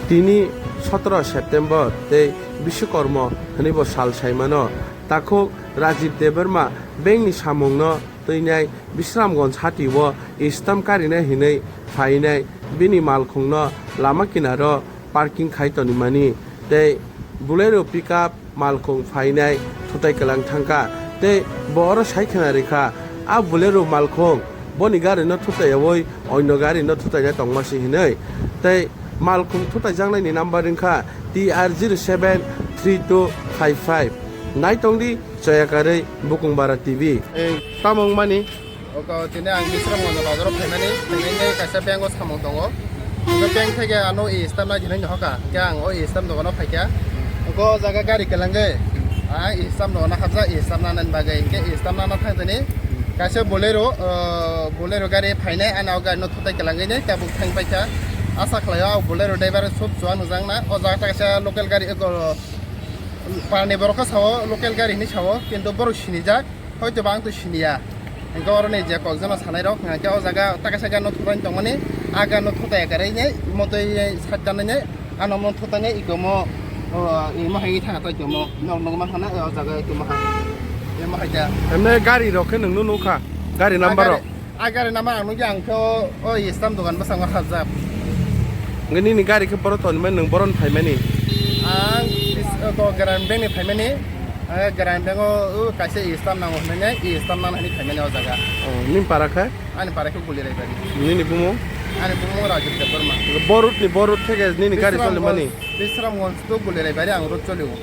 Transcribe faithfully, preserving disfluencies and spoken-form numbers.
Tini sotoro September tei Biswakorma hwnwi bo sal saimano. Takhuk Rajiv Debbarma bengni samungno twinai Bisramganj hati-o stamp karinai hwnwi phainai bini malkhungno lama kinaro parking khai tonimani tei Bolero pickup malkhung phainai thutai kwlang thangkha tei bo oro sai khna rikha, a Bolero malkhung boni gari no thutai yawi oino gari no thutai na tongma si hinwi tei malkhung thutai jaknai ni number wngkha T R zero seven three two five five. Naitongdi choyakarwi Bukung Bara T V. Ei, tamo wngmani? Oko tini ang Bisramganj bazaro phaimani, phainai kaisa bank o samung tongo. Oko bank theke ano e stamp nai hinwi hoka, khe ang o e stamp dogano phaikha. Oko o jaga gari kwlangwi, ang e stamp dogano hapjak, e stamp nanani bagwi, hwnkhe e stamp nana thangtini. Kaisa Bolero, o, Bolero gari phainai, ano o gari no thutai kwlangwi nai tabuk thang paikha. Asa khlaio o Bolero driver sub chuwa nujak na, o jaga kaisa local gari, eko, parni borok khe sao, local gari hinwi sao, kintu borok sinijak. Hoito ba ang to siniya. Hingke oro ni je kokjano sanai rok, hingke o jaga taka saka no thutai tongmani, aga no thutai kare ne, motoi sat jana ne, ano mo thutai ne ikomo, o, imo hai thana to ikomo, nok nok ma thana o jaga ikomo ha. Imo hai ja. Emne gari rok khe nung nukha, gari number rok. A gari number ang nukya ang khe o, o stamp dogan bwskango hapjak. Nge nini gari khe boro toni mani, nung boron phaimani? Ang bis-, o, to Grand Bank ni phaimani. Ang Grand Bank o, o, kaisa e stamp nango hinwi, e stamp nang hinwi phaimani o jaga. Oh, nini para khe? Ani para khe Guliraibari. Nini bumung? Ani bumung Rajit Debbarma. Borut ni, borut theke nini gari choli mani? Bisramganj, Bisramganj to Guliraibari ang road choli o.